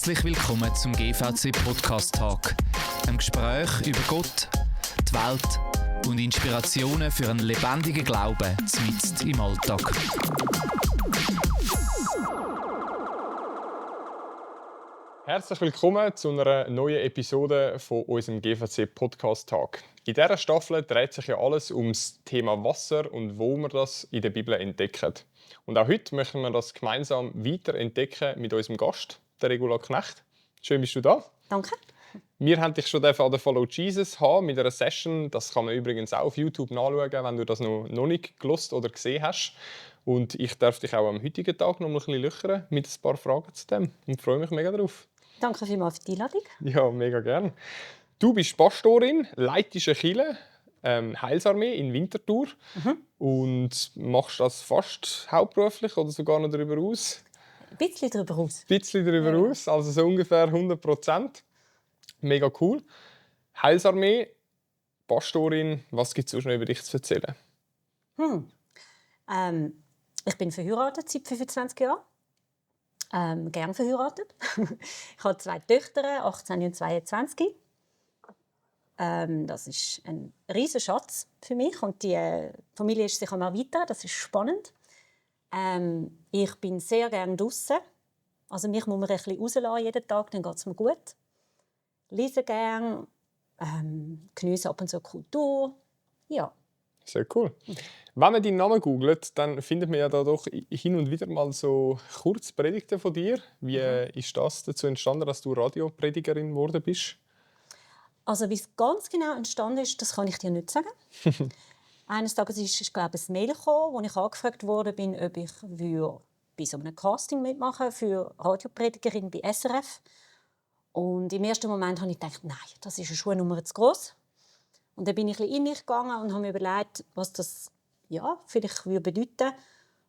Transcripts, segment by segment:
Herzlich willkommen zum GVC Podcast Talk, einem Gespräch über Gott, die Welt und Inspirationen für einen lebendigen Glauben mitten im Alltag. Herzlich willkommen zu einer neuen Episode von unserem GVC Podcast Talk. In dieser Staffel dreht sich ja alles ums Thema Wasser und wo wir das in der Bibel entdecken. Und auch heute möchten wir das gemeinsam weiter entdecken mit unserem Gast, der Regula Knecht. Schön, bist du da. Danke. Wir haben dich schon an der Follow Jesus haben mit einer Session. Das kann man übrigens auch auf YouTube nachschauen, wenn du das noch nicht gelost oder gesehen hast. Und ich darf dich auch am heutigen Tag noch ein bisschen löchern mit ein paar Fragen zu dem. Und freue mich mega drauf. Danke vielmals für die Einladung. Ja, mega gern. Du bist Pastorin, leitest eine Kirche, Heilsarmee in Winterthur und machst das fast hauptberuflich oder sogar noch darüber aus? Ein bisschen darüber aus. Ein bisschen darüber aus, also so ungefähr 100%. Mega cool. Heilsarmee, Pastorin, was gibt es sonst noch über dich zu erzählen? Ich bin verheiratet seit 25 Jahren. Gern verheiratet. Ich habe 2 Töchter, 18 und 22. Das ist ein riesiger Schatz für mich und die Familie ist sich am Erweitern. Das ist spannend. Ich bin sehr gerne draußen. Also mich muss man ein bisschen rauslassen jeden Tag, dann geht es mir gut. Lese gerne, genieße ab und zu Kultur. Ja. Sehr cool. Wenn man deinen Namen googelt, dann findet man ja da doch hin und wieder mal so Kurzpredigten von dir. Wie ist das dazu entstanden, dass du Radiopredigerin geworden bist? Also wie es ganz genau entstanden ist, das kann ich dir nicht sagen. Eines Tages ist glaube ich, ein Mail gekommen, wo ich angefragt wurde, ob ich bei so einem Casting mitmachen für Radiopredigerin bei SRF. Und im ersten Moment habe ich gedacht, nein, das ist eine Schuhnummer zu gross. Und dann bin ich ein bisschen in mich gegangen und habe mir überlegt, was das vielleicht bedeuten würde.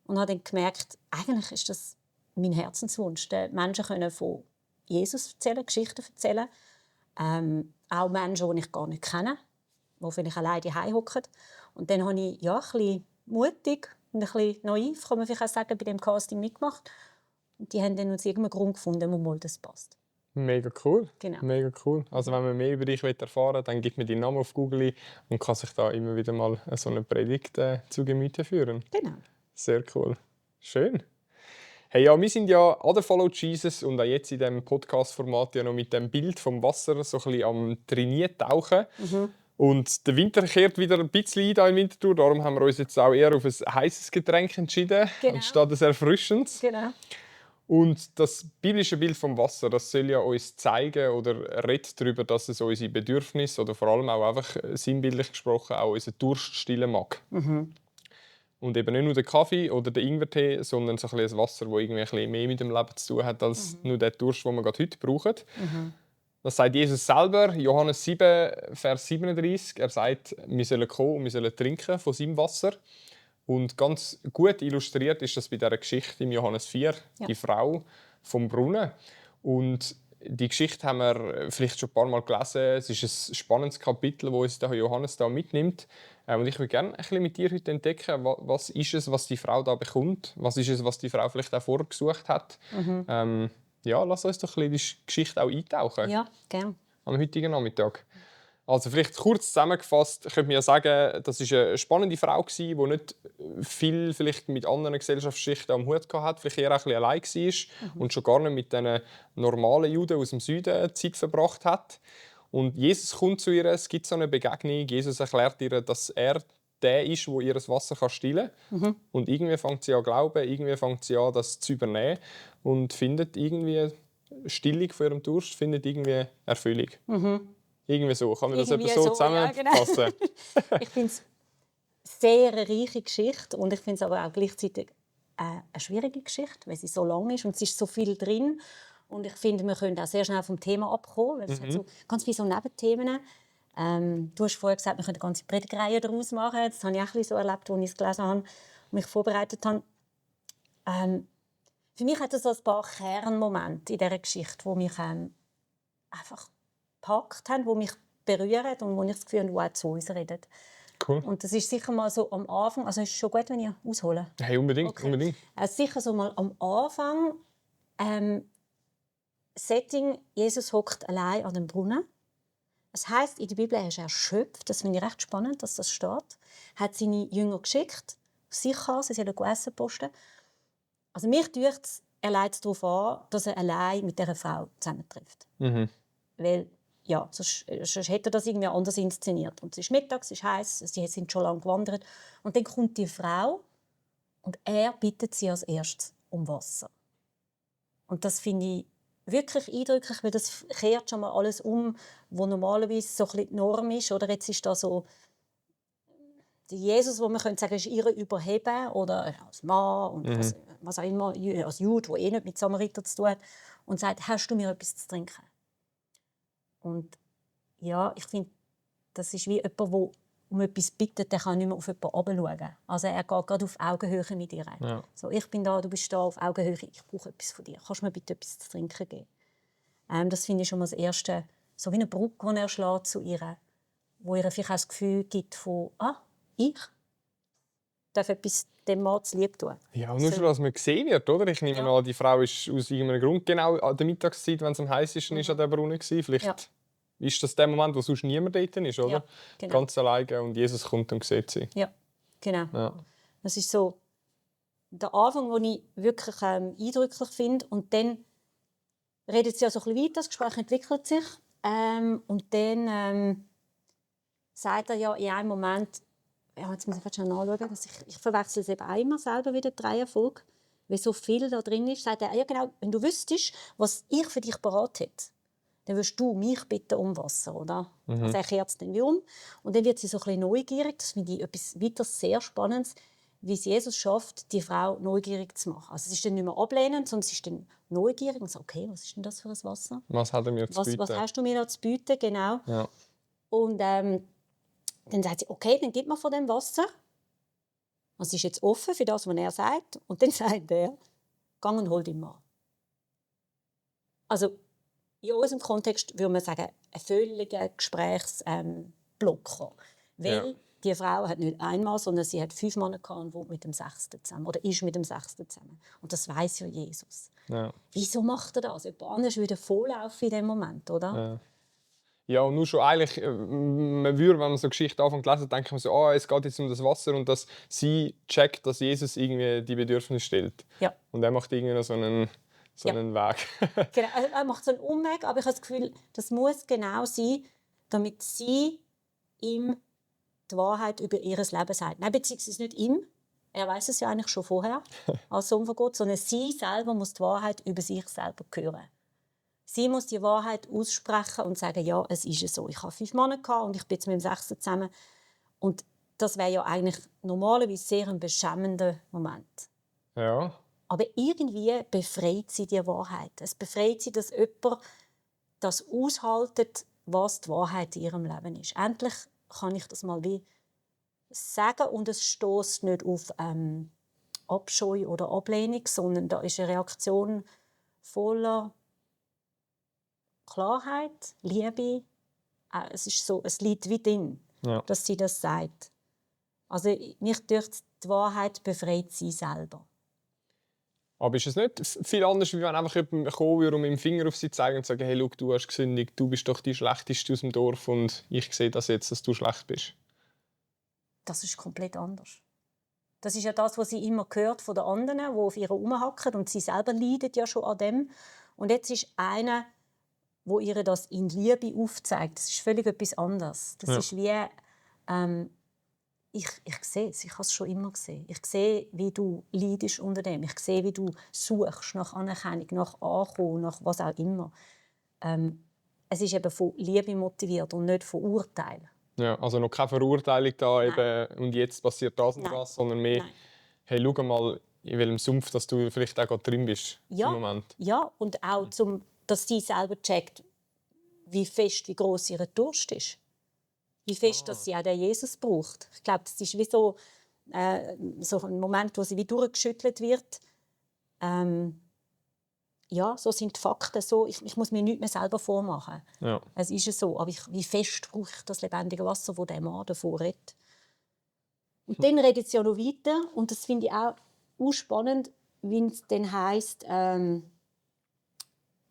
Und habe dann gemerkt, eigentlich ist das mein Herzenswunsch, den Menschen von Jesus erzählen, Geschichten erzählen. Auch Menschen, die ich gar nicht kenne, die vielleicht alleine zu Hause hocken. Und dann habe ich ein bisschen mutig und ein bisschen naiv, kann man vielleicht auch sagen, bei dem Casting mitgemacht. Und die haben dann aus irgendeinem Grund gefunden, wo das passt. Mega cool. Genau. Mega cool. Also wenn man mehr über dich erfahren will, dann gibt man deinen Namen auf Google ein und kann sich da immer wieder mal so eine Predigt zu Gemüte führen. Genau. Sehr cool. Schön. Hey, ja, wir sind ja an der Follow Jesus und auch jetzt in diesem Podcast-Format ja noch mit dem Bild vom Wasser so ein bisschen am Trainieren tauchen. Und der Winter kehrt wieder ein bisschen ein hier in Winterthur. Darum haben wir uns jetzt auch eher auf ein heißes Getränk entschieden, anstatt ein erfrischendes. Genau. Und das biblische Bild vom Wasser, das soll ja uns zeigen oder redet darüber, dass es unsere Bedürfnisse oder vor allem auch einfach sinnbildlich gesprochen auch unseren Durst stillen mag. Und eben nicht nur der Kaffee oder der Ingwertee, sondern so ein bisschen Wasser, das irgendwie ein bisschen mehr mit dem Leben zu tun hat als nur der Durst, den wir gerade heute brauchen. Das sagt Jesus selber, Johannes 7, Vers 37. Er sagt, wir sollen kommen und wir sollen trinken von seinem Wasser. Und ganz gut illustriert ist das bei dieser Geschichte im Johannes 4, die Frau vom Brunnen. Und die Geschichte haben wir vielleicht schon ein paar Mal gelesen. Es ist ein spannendes Kapitel, wo uns der Johannes da mitnimmt. Und ich würde gerne ein bisschen mit dir heute entdecken, was ist es, was die Frau da bekommt? Was ist es, was die Frau vielleicht auch vorher gesucht hat? Lass uns doch ein bisschen in die Geschichte auch eintauchen. Ja, gerne. Am heutigen Nachmittag. Also vielleicht kurz zusammengefasst könnte man ja sagen, das war eine spannende Frau, die nicht viel vielleicht mit anderen Gesellschaftsschichten am Hut hatte, vielleicht eher ein bisschen allein war und schon gar nicht mit den normalen Juden aus dem Süden Zeit verbracht hat. Und Jesus kommt zu ihr, es gibt so eine Begegnung, Jesus erklärt ihr, dass er der ist, der ihr das Wasser stillen kann. Und irgendwie fängt sie an zu glauben, irgendwie fängt sie an, das zu übernehmen und findet irgendwie Stillung von ihrem Durst, findet irgendwie Erfüllung. Irgendwie so. Kann man das etwas so zusammenfassen? Ja, genau. Ich finde es sehr eine reiche Geschichte und ich finde es aber auch gleichzeitig eine schwierige Geschichte, weil sie so lang ist und es ist so viel drin. Und ich finde, wir können auch sehr schnell vom Thema abkommen, weil es hat so ganz viele so Nebenthemen. Du hast vorher gesagt, wir können eine ganze Predigtreihe daraus machen. Das habe ich auch ein bisschen so erlebt, als ich es gelesen habe und mich vorbereitet habe. Für mich hat es so ein paar Kernmomente in dieser Geschichte, die mich einfach gepackt haben, die mich berühren und wo ich das Gefühl habe, die auch zu uns reden. Cool. Und das ist sicher mal so am Anfang, also es ist schon gut, wenn ich aushole. Hey, unbedingt, unbedingt. Sicher so mal am Anfang Setting, Jesus hockt allein an dem Brunnen. Es heisst, in der Bibel, er ist erschöpft. Das finde ich recht spannend, dass das steht. Er hat seine Jünger geschickt, sicher, sie sollen Essen posten. Also mich dünkt es, er leitet darauf an, dass er allein mit dieser Frau zusammentrifft. Weil, ja, sonst hätte er das irgendwie anders inszeniert. Und es ist Mittag, es ist heiß, sie sind schon lange gewandert. Und dann kommt die Frau und er bittet sie als erstes um Wasser. Und das finde ich wirklich eindrücklich, weil das kehrt schon mal alles um, was normalerweise so ein bisschen die Norm ist. Oder jetzt ist da so der Jesus, wo man könnte sagen, ist ihre Überheben oder als Mann und was auch immer, als Jude, der nicht mit Samaritern zu tun hat, und sagt, hast du mir etwas zu trinken? Und ja, ich finde, das ist wie jemand, der um etwas bittet, der kann nicht mehr auf jemanden herabschauen. Also er geht gerade auf Augenhöhe mit ihr. Ja. So, ich bin da, du bist da auf Augenhöhe, ich brauche etwas von dir. Kannst du mir bitte etwas zu trinken geben? Das finde ich schon mal das Erste. So wie eine Brücke, die er schlägt zu ihr, wo ihr vielleicht auch das Gefühl gibt von, ich darf etwas dem Mann zu lieb tun. Ja, und nur schon, dass man gesehen wird, oder? Ich nehme an, die Frau ist aus irgendeinem Grund genau an der Mittagszeit, wenn es am heißesten ist, an der Brunnen gewesen. Vielleicht ist das der Moment, wo sonst niemand dort ist, oder? Ja, genau. Ganz alleine und Jesus kommt und sieht sie. Ja, genau. Ja. Das ist so der Anfang, den ich wirklich eindrücklich finde. Und dann redet sie ja so ein bisschen weiter, das Gespräch entwickelt sich. Und dann sagt er ja in einem Moment, jetzt muss ich schon nachschauen, dass ich verwechsel es eben einmal selber wieder, die Reihenfolge, weil so viel da drin ist, sagt er, ja genau, wenn du wüsstest, was ich für dich parat hätte, dann würdest du mich bitten um Wasser, oder? Also er kehrt es dann wie um. Und dann wird sie so ein bisschen neugierig, das finde ich etwas weiter sehr Spannendes, wie es Jesus schafft, die Frau neugierig zu machen. Also sie ist dann nicht mehr ablehnend, sondern sie ist dann neugierig und sagt, okay, was ist denn das für ein Wasser? Was hat er mir zu bieten? Was hast du mir da zu bieten, genau. Ja. Und dann sagt sie, okay, dann gib mir von dem Wasser. Und sie ist jetzt offen für das, was er sagt. Und dann sagt er, geh und hol deinen Mann. Also in unserem Kontext würde man sagen, ein völliger Gesprächsblocker. Weil die Frau hat nicht einmal, sondern sie hat 5 Männer gehabt und wohnt mit dem 6. zusammen. Oder ist mit dem 6. zusammen. Und das weiss ja Jesus. Ja. Wieso macht er das? Jemand anderes würde volllaufen in dem Moment, oder? Ja. Ja, und nur schon eigentlich, man würde, wenn man so Geschichte anfängt zu lesen, denkt man so, es geht jetzt um das Wasser und dass sie checkt, dass Jesus irgendwie die Bedürfnisse stellt. Ja. Und er macht irgendwie noch so einen Weg. Genau, also er macht so einen Umweg, aber ich habe das Gefühl, das muss genau sein, damit sie ihm die Wahrheit über ihr Leben sagt. Nein, beziehungsweise nicht ihm, er weiß es ja eigentlich schon vorher, als Sohn von Gott, sondern sie selber muss die Wahrheit über sich selber hören. Sie muss die Wahrheit aussprechen und sagen, ja, es ist so. Ich habe 5 Männer und ich bin jetzt mit dem 6. zusammen. Und das wäre ja eigentlich normalerweise sehr ein beschämender Moment. Ja. Aber irgendwie befreit sie die Wahrheit. Es befreit sie, dass jemand das aushaltet, was die Wahrheit in ihrem Leben ist. Endlich kann ich das mal wie sagen und es stößt nicht auf Abscheu oder Ablehnung, sondern da ist eine Reaktion voller Klarheit, Liebe. Es ist so, es liegt wie drin, dass sie das sagt. Also mich durch die Wahrheit befreit sie selber. Aber ist es nicht viel anders, wie wenn einfach jemand kommen würde und mit dem Finger auf sie zeigen und sagen, hey, schau, du hast gesündigt, du bist doch die Schlechteste aus dem Dorf und ich sehe das jetzt, dass du schlecht bist? Das ist komplett anders. Das ist ja das, was sie immer hört von den anderen, die auf ihr rumhacken und sie selber leidet ja schon an dem. Und jetzt ist einer, wo ihr das in Liebe aufzeigt. Das ist völlig etwas anderes. Das ist wie ich sehe es, ich habe es schon immer gesehen. Ich sehe, wie du leidest unter dem. Ich sehe, wie du suchst nach Anerkennung, nach Ankommen, nach was auch immer. Es ist eben von Liebe motiviert und nicht von Urteil. Ja, also noch keine Verurteilung da eben, und jetzt passiert das und das, sondern mehr, hey, schau mal, in welchem Sumpf dass du vielleicht auch gerade drin bist im Moment. Ja, und auch, dass sie selber checkt, wie fest, wie gross ihr Durst ist. Wie fest, dass sie auch den Jesus braucht. Ich glaube, das ist wie so ein Moment, wo sie wie durchgeschüttelt wird. Ja, so sind die Fakten. So, ich muss mir nichts mehr selber vormachen. Ja. Es ist so. Aber wie fest brauche ich das lebendige Wasser, das der Mann davor redet. Und dann redet sie ja noch weiter. Und das finde ich auch spannend, wie es dann heisst,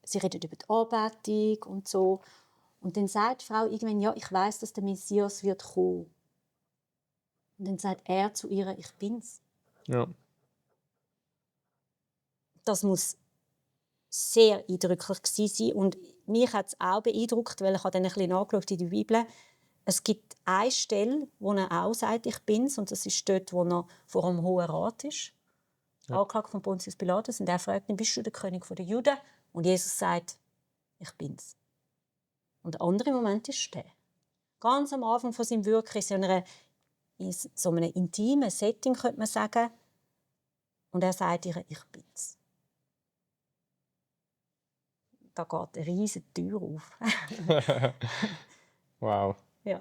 sie reden über die Anbetung und so. Und dann sagt die Frau irgendwann, ja, ich weiß, dass der Messias wird kommen. Und dann sagt er zu ihr, ich bin's. Ja. Das muss sehr eindrücklich gewesen sein. Und mich hat es auch beeindruckt, weil ich habe dann ein bisschen nachgeschaut in der Bibel. Es gibt eine Stelle, wo er auch sagt, ich bin's. Und das ist dort, wo er vor dem Hohen Rat ist. Ja. Anklage von Pontius Pilatus. Und er fragt ihn, bist du der König der Juden? Und Jesus sagt, ich bin's. Und der andere Moment ist der. Ganz am Anfang von seinem Wirken in so einem intimen Setting, könnte man sagen. Und er sagt ihr, ich bin's. Da geht eine riesige Tür auf. Wow. Ja.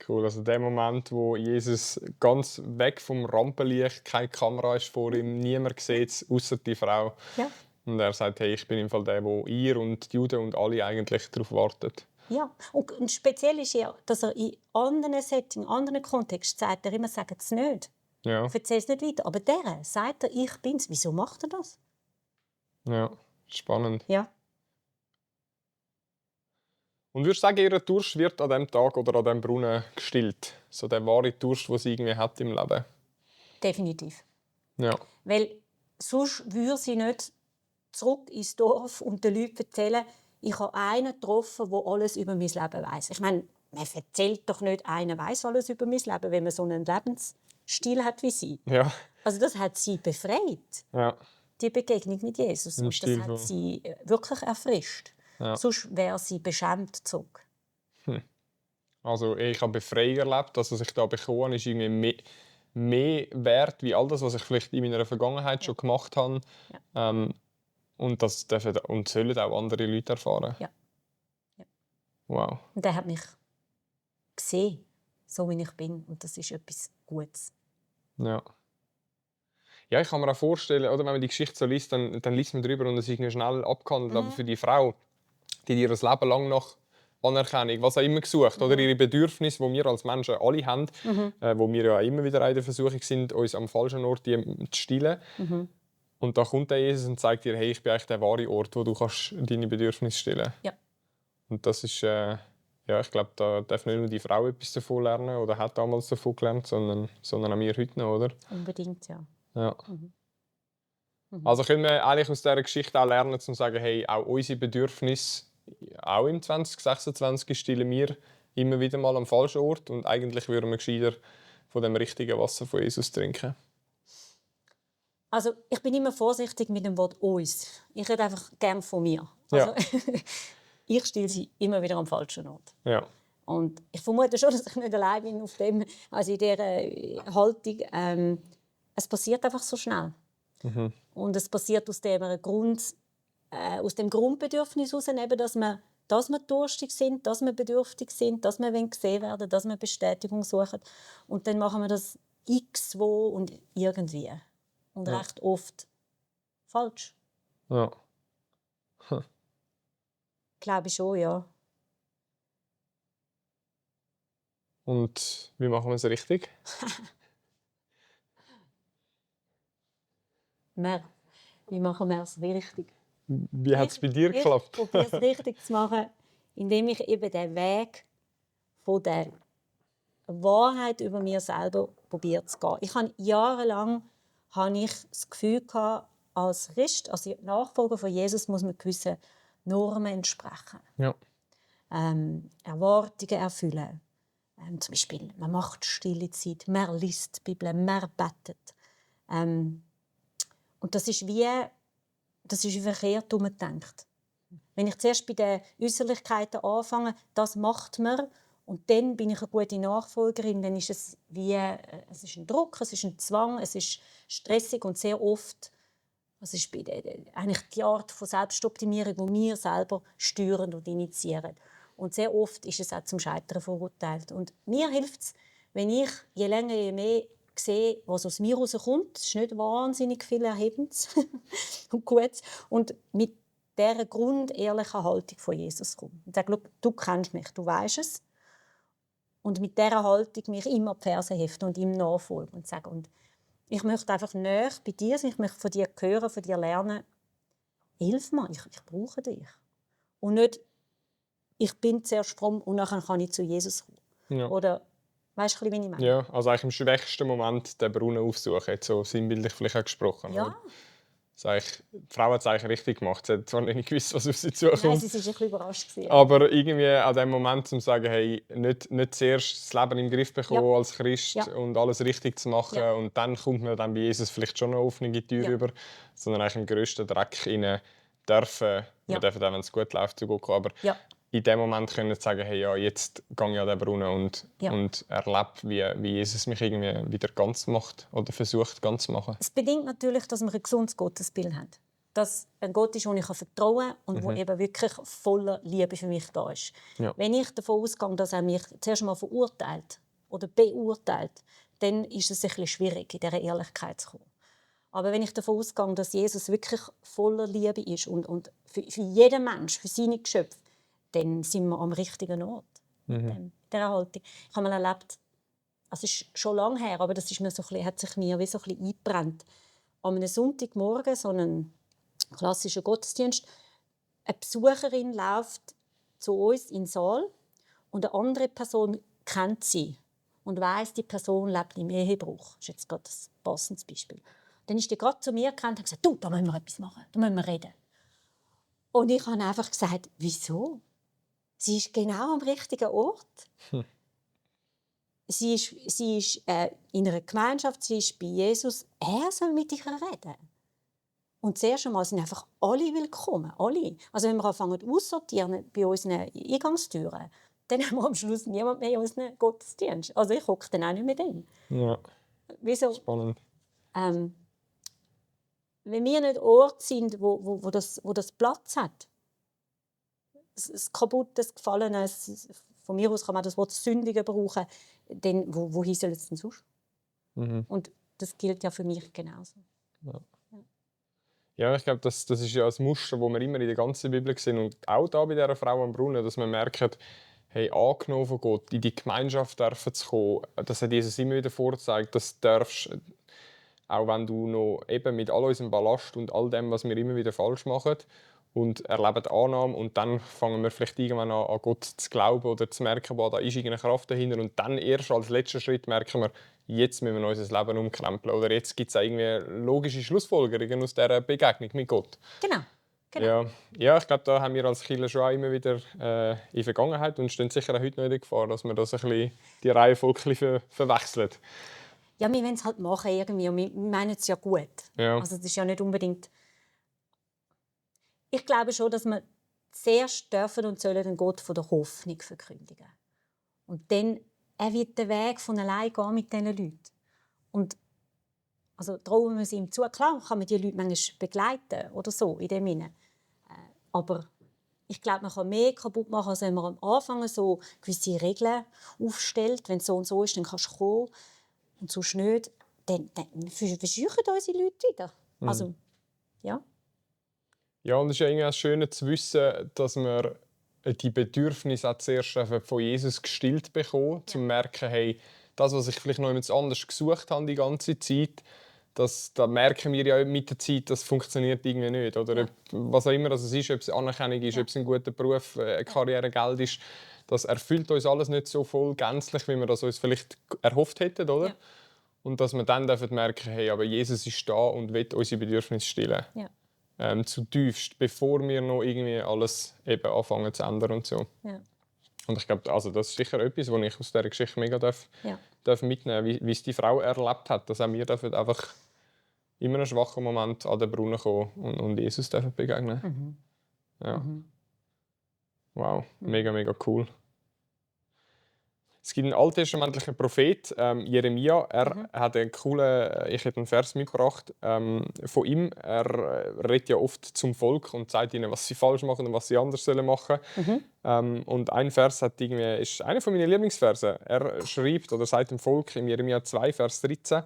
Cool. Also der Moment, wo Jesus ganz weg vom Rampenlicht, keine Kamera ist vor ihm, niemand sieht es, außer die Frau. Ja. Und er sagt, hey, ich bin im Fall der, wo ihr und die Juden und alle eigentlich darauf warten. Ja, und speziell ist ja, dass er in anderen Settings, in anderen Kontexten sagt, er immer sagt es nicht. Ja. Ich erzähle es nicht weiter. Aber der sagt er, ich bin's. Wieso macht er das? Ja, spannend. Ja. Und würdest du sagen, ihr Durst wird an diesem Tag oder an diesem Brunnen gestillt? So der wahre Durst, den sie irgendwie hat im Leben? Definitiv. Ja. Weil sonst würde sie nicht zurück ins Dorf und den Leuten erzählen, ich habe einen getroffen, der alles über mein Leben weiss. Ich meine, man erzählt doch nicht, einer weiss alles über mein Leben, wenn man so einen Lebensstil hat wie sie. Ja. Also das hat sie befreit, Ja. die Begegnung mit Jesus. Und das hat sie wirklich erfrischt. Ja. Sonst wäre sie beschämt zurück. Also ich habe Befreiung erlebt, dass was ich da bekommen habe, ist irgendwie mehr wert wie all das, was ich vielleicht in meiner Vergangenheit schon gemacht habe. Ja. Und das dürfen und sollen auch andere Leute erfahren. Ja. Ja. Wow. Und er hat mich gesehen, so wie ich bin. Und das ist etwas Gutes. Ja. Ja, ich kann mir auch vorstellen, oder wenn man die Geschichte so liest, dann liest man darüber und es ist irgendwie schnell abgehandelt. Aber für die Frau, die ihr Leben lang nach Anerkennung, was auch immer gesucht, oder ihre Bedürfnisse, die wir als Menschen alle haben, wo wir ja immer wieder in der Versuchung sind, uns am falschen Ort zu stillen. Und da kommt der Jesus und zeigt dir, hey, ich bin eigentlich der wahre Ort, wo du kannst deine Bedürfnisse stillen. Ja. Und das ist, ja, ich glaube, da darf nicht nur die Frau etwas davon lernen oder hat damals davon gelernt, sondern auch wir heute noch, oder? Unbedingt, ja. Ja. Also können wir eigentlich aus dieser Geschichte auch lernen, zu sagen, hey, auch unsere Bedürfnisse, auch im 2026 stillen wir immer wieder mal am falschen Ort und eigentlich würden wir gescheiter von dem richtigen Wasser von Jesus trinken. Also ich bin immer vorsichtig mit dem Wort «uns». Ich rede einfach gerne von mir. Also, ich stille sie immer wieder am falschen Ort. Ja. Und ich vermute schon, dass ich nicht allein bin auf dem, also in dieser Haltung. Es passiert einfach so schnell. Und es passiert aus dem Grundbedürfnis heraus, dass wir durstig sind, dass wir bedürftig sind, dass wir gesehen werden wollen, dass wir Bestätigung suchen. Und dann machen wir das x-wo und irgendwie. Und recht oft falsch. Ja. Glaube ich schon, ja. Und wie machen wir es richtig? Wie machen wir es richtig? Wie hat es bei dir geklappt? Ich probiere es richtig zu machen, indem ich eben den Weg von der Wahrheit über mir selber probiere zu gehen. Ich habe jahrelang das Gefühl gehabt, als Christ, als Nachfolger von Jesus, muss man gewissen Normen entsprechen. Ja. Erwartungen erfüllen. Zum Beispiel, man macht stille Zeit, man liest die Bibel, man betet. Und das ist wie verkehrt, wie man denkt. Wenn ich zuerst bei den Äußerlichkeiten anfange, das macht man, und dann bin ich eine gute Nachfolgerin, dann ist es es ist ein Druck, es ist ein Zwang, es ist stressig und sehr oft, das ist eigentlich die Art von Selbstoptimierung, die wir selber steuern und initiieren. Und sehr oft ist es auch zum Scheitern verurteilt. Und mir hilft es, wenn ich je länger, je mehr sehe, was aus mir herauskommt. Es ist nicht wahnsinnig viel Erhebendes und Gutes. Und mit dieser grundehrlichen Haltung von Jesus komme. Und sage, du kennst mich, du weißt es. Und mit dieser Haltung mich immer die Ferse heften und ihm nachfolgen. Und sagen, und ich möchte einfach näher bei dir sein, ich möchte von dir hören, von dir lernen. hilf mir, ich brauche dich. Und nicht, ich bin zuerst fromm und dann kann ich zu Jesus kommen. Ja. Oder, weißt du, wie ich meine? Ja, also eigentlich im schwächsten Moment den Brunnen aufsuchen, jetzt so sinnbildlich vielleicht auch gesprochen. Ja. Oder? Die Frau hat es eigentlich richtig gemacht. Sie hat zwar nicht gewusst, was auf sie zukommt. Nein, sie war ein bisschen überrascht. Aber irgendwie an dem Moment zu sagen, hey, nicht zuerst das Leben im Griff bekommen als Christ und alles richtig zu machen und dann kommt man dann bei Jesus vielleicht schon eine offene Tür über, sondern eigentlich im grössten Dreck rein dürfen. Wir dürfen dann, wenn es gut läuft, zu Gott kommen. Aber in dem Moment können sie sagen, hey, ja, jetzt gehe ich an den Brunnen und erlebe, wie Jesus mich irgendwie wieder ganz macht oder versucht, ganz zu machen. Es bedingt natürlich, dass wir ein gesundes Gottesbild haben. Dass ein Gott ist, dem ich vertrauen kann und der eben wirklich voller Liebe für mich da ist. Ja. Wenn ich davon ausgehe, dass er mich zuerst mal verurteilt oder beurteilt, dann ist es ein bisschen schwierig, in dieser Ehrlichkeit zu kommen. Aber wenn ich davon ausgehe, dass Jesus wirklich voller Liebe ist und für jeden Menschen, für seine Geschöpfe, dann sind wir am richtigen Ort. Mit dieser Haltung. Ich habe mal erlebt, es ist schon lange her, aber das ist mir so ein bisschen, hat sich mir wie so ein bisschen eingebrannt. An einem Sonntagmorgen, so einen klassischen Gottesdienst, eine Besucherin läuft zu uns in den Saal und eine andere Person kennt sie und weiss, die Person lebt im Ehebruch. Das ist jetzt gerade ein passendes Beispiel. Dann ist die gerade zu mir gekannt und hat gesagt, du, da müssen wir etwas machen, da müssen wir reden. Und ich habe einfach gesagt, wieso? Sie ist genau am richtigen Ort. Sie ist in einer Gemeinschaft, sie ist bei Jesus. Er soll mit ihr reden. Und zuerst einmal sind einfach alle willkommen. Alle. Also wenn wir anfangen aussortieren bei unseren Eingangstüren, dann haben wir am Schluss niemand mehr in unseren Gottesdienst. Also ich hocke dann auch nicht mehr drin. Ja. Wieso? Spannend. Wenn wir nicht Ort sind, wo das Platz hat, das Kaputte, das Gefallene, von mir aus kann man das Wort Sündige brauchen, dann wohin soll es denn sonst? Und das gilt ja für mich genauso. Ja, ich glaube, das ist ja ein Muster, das wir immer in der ganzen Bibel sehen. Und auch da bei dieser Frau am Brunnen, dass man merkt, hey, angenommen von Gott, in die Gemeinschaft dürfen zu kommen, das hat Jesus immer wieder vorgezeigt, das darfst, auch wenn du noch eben mit all unserem Ballast und all dem, was wir immer wieder falsch machen, und erleben Annahme und dann fangen wir vielleicht irgendwann an Gott zu glauben oder zu merken, da ist irgendeine Kraft dahinter und dann erst als letzter Schritt merken wir, jetzt müssen wir unser Leben umkrempeln oder jetzt gibt es irgendwie logische Schlussfolgerungen aus dieser Begegnung mit Gott. Genau. Ja, ich glaube, da haben wir als Kirche schon auch immer wieder in Vergangenheit und stehen sicher auch heute noch in der Gefahr, dass wir das ein bisschen, die Reihenfolge verwechseln. Ja, wir wollen es halt machen irgendwie und wir meinen es ja gut. Ja. Also das ist ja nicht unbedingt... Ich glaube schon, dass wir zuerst dürfen und sollen den Gott von der Hoffnung verkündigen. Und dann wird der Weg von allein gehen mit diesen Leuten. Und also trauen wir es ihm zu. Klar kann man die Leute manchmal begleiten oder so in dem Sinne. Aber ich glaube, man kann mehr kaputt machen, als wenn man am Anfang so gewisse Regeln aufstellt. Wenn es so und so ist, dann kannst du kommen. Und sonst nicht, dann verscheuchen unsere Leute wieder. Also, ja. Ja, und es ist ja irgendwie auch schön zu wissen, dass wir die Bedürfnisse auch zuerst von Jesus gestillt bekommen, um zu merken, hey, das, was ich vielleicht noch jemand anders gesucht habe die ganze Zeit, da merken wir ja mit der Zeit, das funktioniert irgendwie nicht. Oder was auch immer das ist, ob es Anerkennung ist, ob es ein guter Beruf, Karriere, Geld ist, das erfüllt uns alles nicht so voll gänzlich, wie wir das uns vielleicht erhofft hätten, oder? Ja. Und dass wir dann merken, hey, aber Jesus ist da und will unsere Bedürfnisse stillen. Ja. Zutiefst, bevor wir noch irgendwie alles eben anfangen zu ändern und so. Ja. Und ich glaube, also das ist sicher etwas, was ich aus dieser Geschichte mega darf mitnehmen darf, wie es die Frau erlebt hat, dass auch wir einfach in einem schwachen Moment an den Brunnen kommen und Jesus begegnen. Ja. Wow, mega, mega cool. Es gibt einen alttestamentlichen Prophet, Jeremia. Er hat einen coolen, ich hätte einen Vers mitgebracht von ihm. Er redet ja oft zum Volk und sagt ihnen, was sie falsch machen und was sie anders machen sollen. Und ein Vers ist einer meiner Lieblingsverse. Er schreibt oder sagt dem Volk in Jeremia 2, Vers 13: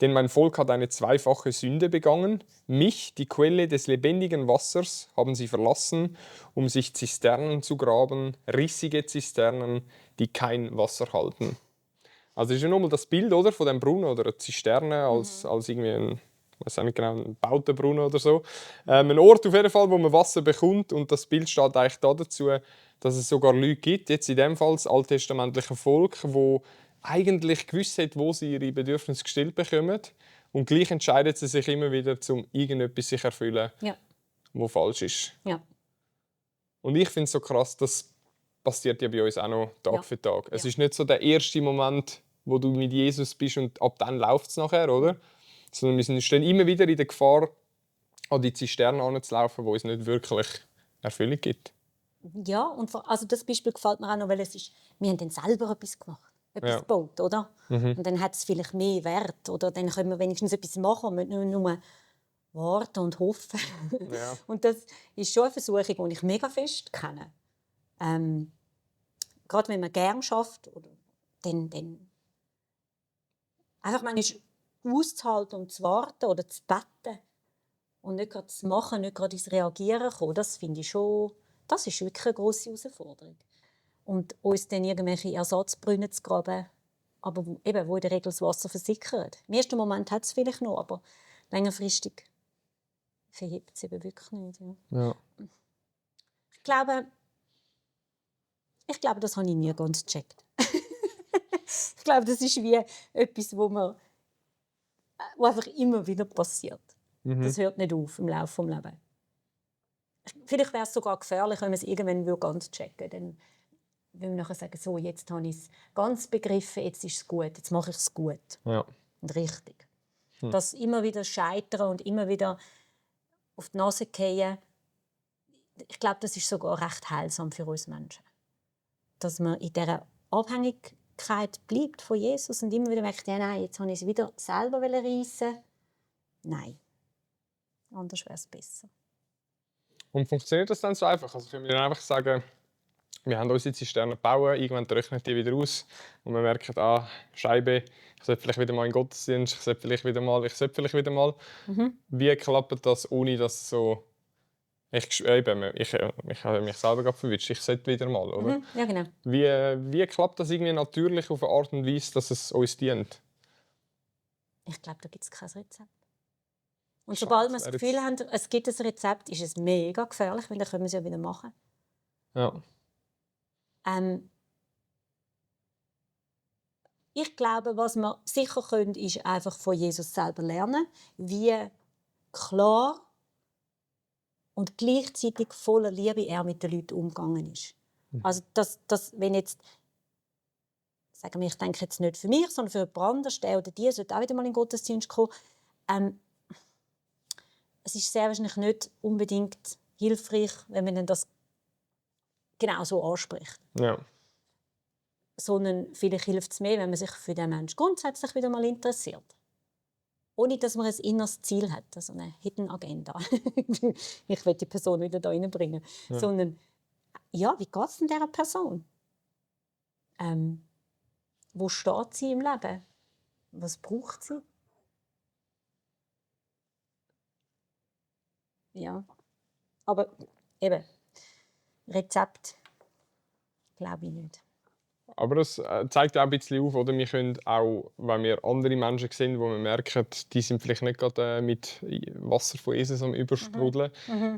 Denn mein Volk hat eine zweifache Sünde begangen. Mich, die Quelle des lebendigen Wassers, haben sie verlassen, um sich Zisternen zu graben, rissige Zisternen, die kein Wasser halten. Also das ist ja nochmal das Bild, oder, von dem Brunnen oder einer Zisterne als irgendwie ich weiß auch nicht genau, ein Bautenbrunnen oder so. Ein Ort auf jeden Fall, wo man Wasser bekommt. Und das Bild steht eigentlich dazu, dass es sogar Leute gibt, jetzt in dem Fall das alttestamentliche Volk, wo eigentlich gewusst hat, wo sie ihre Bedürfnisse gestillt bekommen. Und gleich entscheiden sie sich immer wieder, um irgendetwas sich erfüllen, Ja. was falsch ist. Ja. Und ich finde es so krass, das passiert ja bei uns auch noch Tag Ja. für Tag. Es Ja. ist nicht so der erste Moment, wo du mit Jesus bist und ab dann läuft es nachher, oder? Sondern wir stehen immer wieder in der Gefahr, an die Zisterne anzulaufen, die uns nicht wirklich Erfüllung gibt. Ja, und also das Beispiel gefällt mir auch noch, weil wir haben dann selber etwas gemacht, etwas gebaut, oder? Und dann hat es vielleicht mehr Wert, oder dann können wir wenigstens etwas machen und nicht nur warten und hoffen. Ja. Und das ist schon eine Versuchung, die ich mega fest kenne. Gerade wenn man gerne schafft, oder dann einfach manchmal auszuhalten und zu warten oder zu beten und nicht gerade zu machen, nicht gerade ins Reagieren kommen, das finde ich schon, das ist wirklich eine grosse Herausforderung. Und uns dann irgendwelche Ersatzbrunnen zu graben, aber wo in der Regel das Wasser versickert. Im ersten Moment hat es vielleicht noch, aber längerfristig verhebt es eben wirklich nicht. Ja. Ja. Ich glaube, das habe ich nie ganz gecheckt. Ich glaube, das ist wie etwas, wo einfach immer wieder passiert. Das hört nicht auf im Laufe des Lebens. Vielleicht wäre es sogar gefährlich, wenn man es irgendwann ganz checken würde. Dann würde man nachher sagen, so, jetzt habe ich es ganz begriffen, jetzt ist es gut, jetzt mache ich es gut Ja. und richtig. Das immer wieder scheitern und immer wieder auf die Nase fallen, ich glaube, das ist sogar recht heilsam für uns Menschen. Dass man in dieser Abhängigkeit bleibt von Jesus und immer wieder merkt, ja, nein, jetzt habe ich es wieder selber reissen. Nein, anders wäre es besser. Und funktioniert das dann so einfach? Also können wir dann einfach sagen, wir haben unsere Zisterne gebaut, irgendwann rechnet die wieder aus und wir merken, Scheibe, ich sollte vielleicht wieder mal in den Gottesdienst, ich sollte vielleicht wieder mal. Wie klappt das, ohne dass so... Ich habe mich selber gerade verwünscht, ich sollte wieder mal, oder? Ja, genau. Wie klappt das irgendwie natürlich auf eine Art und Weise, dass es uns dient? Ich glaube, da gibt es kein Rezept. Und sobald wir das Gefühl haben, es gibt ein Rezept, ist es mega gefährlich, weil dann können wir es ja wieder machen. Ja. Ich glaube, was wir sicher können, ist einfach von Jesus selber lernen, wie klar und gleichzeitig voller Liebe er mit den Leuten umgegangen ist. Also, wenn jetzt, sagen wir, ich denke jetzt nicht für mich, sondern für jemand anderes, der oder die sollte auch wieder mal in den Gottesdienst kommen. Es ist sehr wahrscheinlich nicht unbedingt hilfreich, wenn man das genau so anspricht. Ja. Sondern vielleicht hilft es mehr, wenn man sich für den Menschen grundsätzlich wieder mal interessiert. Ohne, dass man ein inneres Ziel hat, also eine Hidden Agenda. Ich will die Person wieder da reinbringen. Ja. Sondern, ja, wie geht es denn dieser Person? Wo steht sie im Leben? Was braucht sie? Ja, aber eben, Rezept glaube ich nicht. Aber das zeigt auch ein bisschen auf, oder? Wir können auch, wenn wir andere Menschen sehen, wo wir merken, die sind vielleicht nicht gerade mit Wasser von Jesus am Übersprudeln,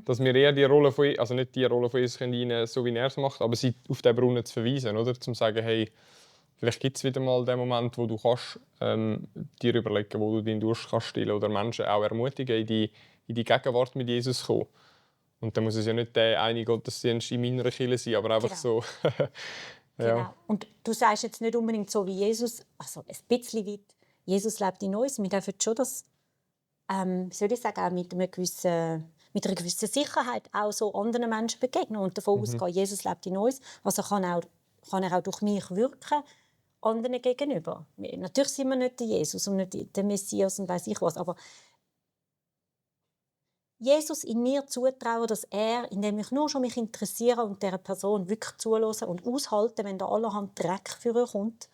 dass wir eher die Rolle von also nicht die Rolle von Jesus können, so wie er es macht, aber sie auf den Brunnen zu verweisen, oder? Zum sagen, hey, vielleicht gibt es wieder mal den Moment, wo du kannst, dir überlegen, wo du deinen Durst kannst stillen oder Menschen auch ermutigen, in die Gegenwart mit Jesus zu kommen. Und dann muss es ja nicht der eine Gottesdienst in meiner Kirche sein, aber einfach so. Genau. Ja. Und du sagst jetzt nicht unbedingt so wie Jesus, also ein bisschen weit, Jesus lebt in uns. Wir dürfen schon das, soll ich sagen, auch mit einer gewissen Sicherheit auch so anderen Menschen begegnen und davon ausgehen, Jesus lebt in uns. Also kann er auch durch mich wirken, anderen gegenüber. Natürlich sind wir nicht der Jesus und nicht der Messias und weiss ich was, aber Jesus in mir zutrauen, dass er, indem ich nur schon mich interessiere und dieser Person wirklich zuhören und aushalten, wenn da allerhand Dreck für ihn kommt,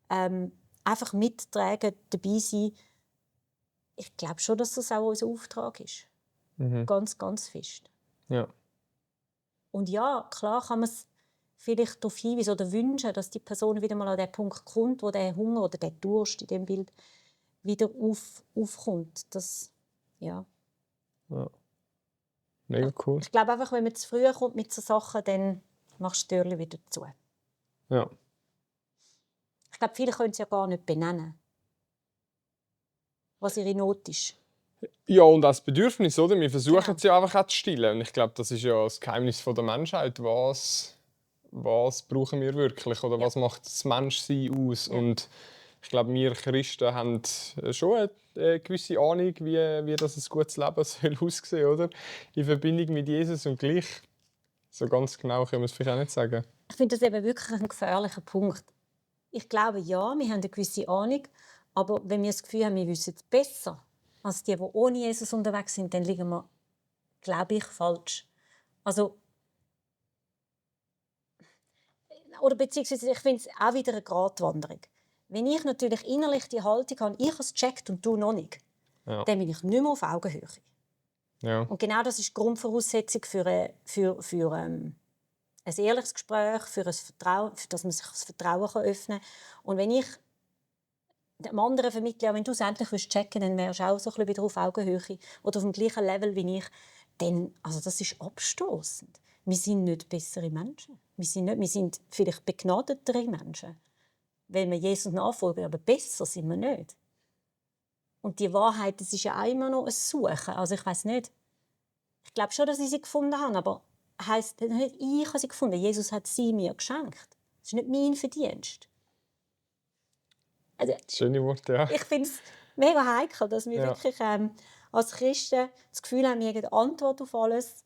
einfach mittragen, dabei sein. Ich glaube schon, dass das auch unser Auftrag ist. Ganz, ganz fest. Ja. Und ja, klar kann man es vielleicht darauf hinweisen oder wünschen, dass die Person wieder mal an den Punkt kommt, wo der Hunger oder der Durst in dem Bild wieder aufkommt. Das ja. Ja. Mega cool. Ich glaube einfach, wenn man zu früh kommt mit so Sachen, dann machst du die Türchen wieder zu. Ja. Ich glaube, viele können es ja gar nicht benennen, was ihre Not ist. Ja, und als Bedürfnis, oder? Wir versuchen Genau. es ja einfach auch zu stillen. Und ich glaube, das ist ja das Geheimnis der Menschheit. Was brauchen wir wirklich? Oder was macht das Menschsein aus? Ja. Und ich glaube, wir Christen haben schon eine gewisse Ahnung, wie das ein gutes Leben soll aussehen, oder? In Verbindung mit Jesus und gleich. So ganz genau können wir es vielleicht auch nicht sagen. Ich finde das eben wirklich ein gefährlicher Punkt. Ich glaube, ja, wir haben eine gewisse Ahnung, aber wenn wir das Gefühl haben, wir wissen es besser als die ohne Jesus unterwegs sind, dann liegen wir, glaube ich, falsch. Also, oder beziehungsweise, ich finde es auch wieder eine Gratwanderung. Wenn ich natürlich innerlich die Haltung habe, ich habe es gecheckt und du noch nicht, Ja. dann bin ich nicht mehr auf Augenhöhe. Ja. Und genau das ist die Grundvoraussetzung für ein ehrliches Gespräch, für ein Vertrauen, für dass man sich das Vertrauen öffnen kann. Und wenn ich dem anderen vermittle, ja, wenn du es endlich checken willst, dann wärst du auch so ein bisschen wieder auf Augenhöhe oder auf dem gleichen Level wie ich, dann, also das ist abstoßend. Wir sind nicht bessere Menschen. Wir sind vielleicht begnadetere Menschen, weil wir Jesus nachfolgen, aber besser sind wir nicht. Und die Wahrheit, das ist ja auch immer noch ein Suchen. Also ich weiß nicht. Ich glaube schon, dass ich sie gefunden habe, aber heisst nicht, ich habe sie gefunden. Jesus hat sie mir geschenkt. Das ist nicht mein Verdienst. Also, Schöne Worte, ja. ich finde es mega heikel, dass wir Ja. wirklich als Christen das Gefühl haben, wir haben eine Antwort auf alles.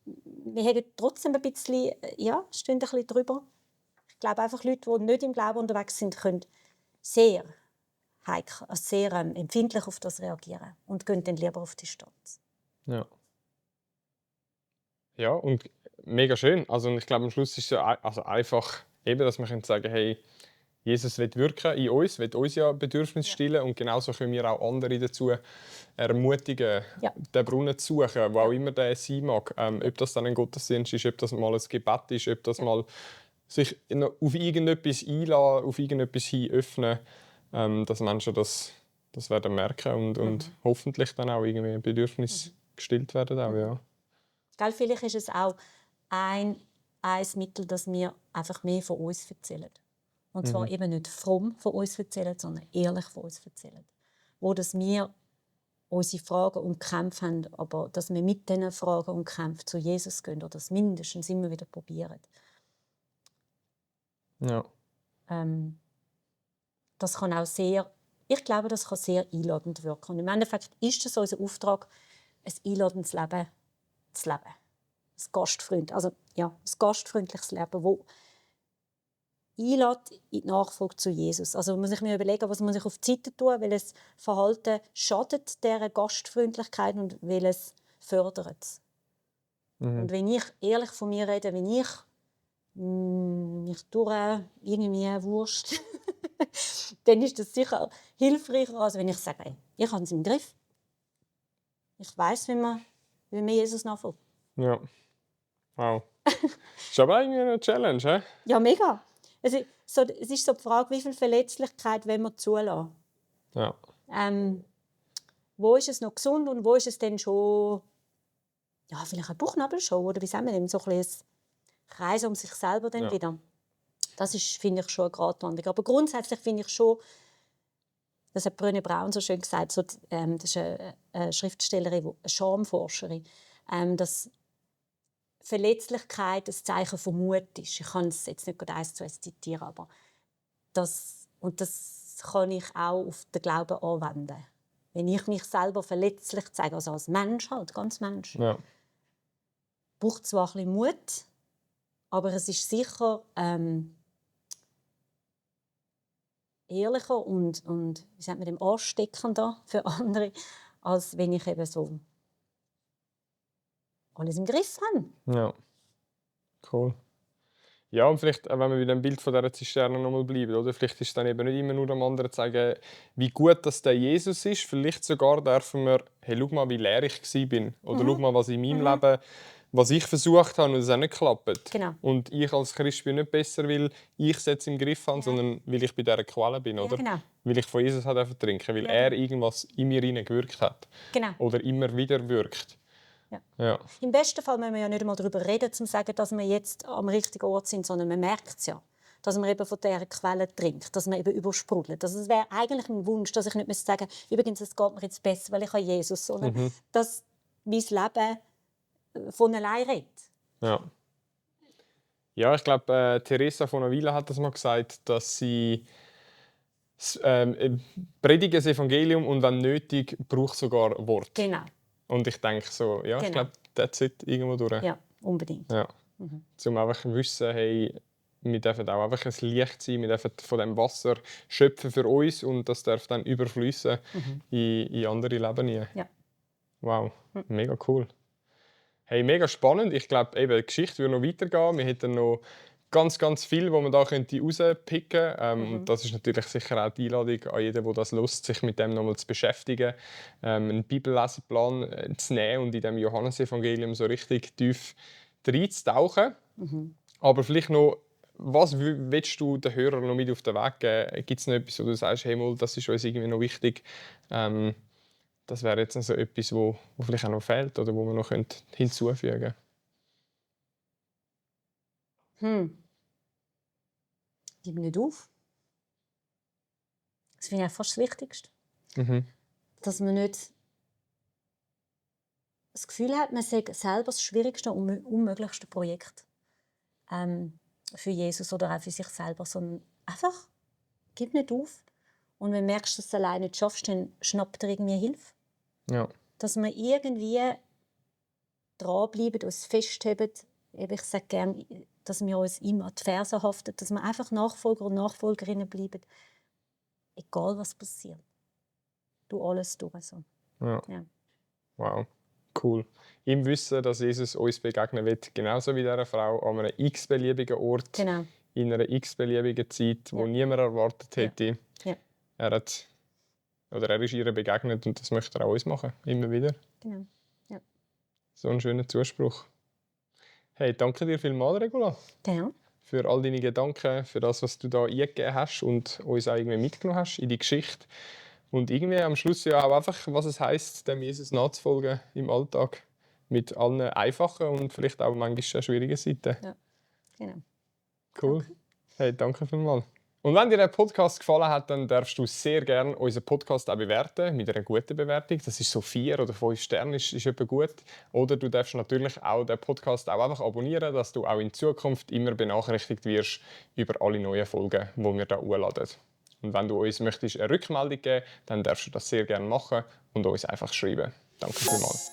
Wir haben trotzdem ein bisschen, ja, stehen ein bisschen drüber. Ich glaube einfach, Leute, die nicht im Glauben unterwegs sind, können sehr heikel, also sehr empfindlich auf das reagieren und gehen dann lieber auf die Stadt. Ja. Ja, und mega schön. Also ich glaube, am Schluss ist es ja einfach, eben, dass wir sagen können, hey, Jesus will wirken in uns, will uns ja Bedürfnisse stillen und genauso können wir auch andere dazu ermutigen, Ja. den Brunnen zu suchen, wo auch immer der sein mag. Ob das dann ein Gottesdienst ist, ob das mal ein Gebet ist, ob das mal sich auf irgendetwas einlassen, auf irgendetwas hin öffnen, dass Menschen das werden merken und hoffentlich dann auch irgendwie ein Bedürfnis gestillt werden. Auch, ja. Gell, vielleicht ist es auch ein Mittel, dass wir einfach mehr von uns erzählen. Und zwar eben nicht fromm von uns erzählen, sondern ehrlich von uns erzählen. Wo dass wir unsere Fragen und Kämpfe haben, aber dass wir mit diesen Fragen und Kämpfen zu Jesus gehen oder das mindestens immer wieder probieren. Ja. Das kann auch sehr, ich glaube, das kann sehr einladend wirken. Und im Endeffekt ist es unser Auftrag, ein einladendes Leben zu leben. Ein gastfreundliches Leben, das einlädt in die Nachfolge zu Jesus. Also man muss sich mir überlegen, was muss ich auf die Seite tun, welches Verhalten schadet dieser Gastfreundlichkeit und welches fördert es. Und wenn ich ehrlich von mir rede, wenn ich mich durch irgendwie Wurst, dann ist das sicher hilfreicher, als wenn ich sage, hey, ich habe es im Griff. Ich weiss, wie man Jesus nachfolgt. Ja. Wow. Ist aber irgendwie eine Challenge, hä? Ja, mega. Es ist so die Frage, wie viel Verletzlichkeit wollen wir zulassen? Ja. Wo ist es noch gesund und wo ist es dann schon vielleicht eine Bauchnabelshow oder wie sagen wir dem, so ein Kreis um sich selber dann wieder. Das ist, finde ich, schon eine Gratwanderung. Aber grundsätzlich finde ich schon, das hat Brené Brown so schön gesagt, das ist eine Schriftstellerin, eine Schamforscherin, dass Verletzlichkeit ein Zeichen von Mut ist. Ich kann es jetzt nicht gerade 1:1 zitieren, aber das kann ich auch auf den Glauben anwenden. Wenn ich mich selber verletzlich zeige, also als Mensch halt, ganz Mensch, braucht zwar ein bisschen Mut, aber es ist sicher ehrlicher und wie sagt man dem, ansteckender für andere, als wenn ich eben so alles im Griff habe. Ja. Cool. Ja, und vielleicht, wenn wir wieder im Bild von dieser Zisterne nochmal bleiben, oder? Vielleicht ist es dann eben nicht immer nur am anderen zu sagen, wie gut das der Jesus ist. Vielleicht sogar dürfen wir, hey, schau mal, wie leer ich war. Oder schau mal, was in meinem Leben was ich versucht habe und es auch nicht klappt. Genau. Und ich als Christ bin nicht besser, weil ich es jetzt im Griff habe, sondern weil ich bei dieser Quelle bin. Oder? genau. Weil ich von Jesus trinken weil er irgendwas in mir gewirkt hat. Genau. Oder immer wieder wirkt. Ja. Im besten Fall müssen wir ja nicht einmal darüber reden, um zu sagen, dass wir jetzt am richtigen Ort sind, sondern man merkt es ja. Dass man eben von dieser Quelle trinkt, dass man eben übersprudelt. Also es wäre eigentlich mein Wunsch, dass ich nicht sagen müsste, übrigens, es geht mir jetzt besser, weil ich habe Jesus, sondern dass mein Leben von allein redet. Ja. Ja, ich glaube, Teresa von Avila hat das mal gesagt, dass sie predigen das Evangelium und wenn nötig, braucht sogar Wort. Genau. Und ich denke so, ja, ich glaube, that's it irgendwo durch. Ja, unbedingt. Ja. Um einfach zu wissen, hey, wir dürfen auch einfach ein Licht sein, wir dürfen von dem Wasser schöpfen für uns und das darf dann überfließen in andere Leben hinein. Ja. Wow, mega cool. Hey, mega spannend. Ich glaube, die Geschichte würde noch weitergehen. Wir hätten noch ganz, ganz viel, was man da rauspicken könnte. Und das ist natürlich sicher auch die Einladung an jeden, der das Lust, sich mit dem nochmal zu beschäftigen, einen Bibelleseplan zu nehmen und in dem Johannesevangelium so richtig tief reinzutauchen. Aber vielleicht noch, was willst du den Hörern noch mit auf den Weg geben? Gibt es noch etwas, wo du sagst, hey, mal, das ist uns irgendwie noch wichtig? Das wäre jetzt also etwas, wo vielleicht auch noch fehlt oder wo man noch hinzufügen könnte. Gib nicht auf. Das finde ich fast das Wichtigste. Dass man nicht das Gefühl hat, man sei selber das schwierigste und unmöglichste Projekt für Jesus oder auch für sich selber, sondern einfach, gib nicht auf. Und wenn du merkst, dass du es alleine nicht schaffst, dann schnappt dir irgendwie Hilfe. Ja. Dass wir irgendwie dranbleiben, uns festheben. Ich sage gerne, dass wir uns immer an die Fersen haften, dass wir einfach Nachfolger und Nachfolgerinnen bleiben. Egal, was passiert. Du alles durch. So. Ja. Ja. Wow, cool. Im Wissen, dass Jesus uns begegnen wird, genauso wie dieser Frau, an einem x-beliebigen Ort, Genau. in einer x-beliebigen Zeit, wo niemand erwartet hätte. Ja. Er ist ihr begegnet und das möchte er auch uns machen, immer wieder. Genau. Ja. So ein schöner Zuspruch. Hey, danke dir vielmals, Regula. Ja. Für all deine Gedanken, für das, was du da eingegeben hast und uns auch irgendwie mitgenommen hast in die Geschichte. Und irgendwie am Schluss ja auch einfach, was es heisst, dem Jesus nachzufolgen im Alltag. Mit allen einfachen und vielleicht auch manchmal schwierigen Seiten. Ja. Genau. Cool. Hey, danke vielmals. Und wenn dir der Podcast gefallen hat, dann darfst du sehr gerne unseren Podcast auch bewerten, mit einer guten Bewertung. Das ist so 4 oder 5 Sterne, ist etwa gut. Oder du darfst natürlich auch den Podcast auch einfach abonnieren, dass du auch in Zukunft immer benachrichtigt wirst über alle neuen Folgen, die wir hier hochladen. Und wenn du uns möchtest eine Rückmeldung geben, dann darfst du das sehr gerne machen und uns einfach schreiben. Danke vielmals.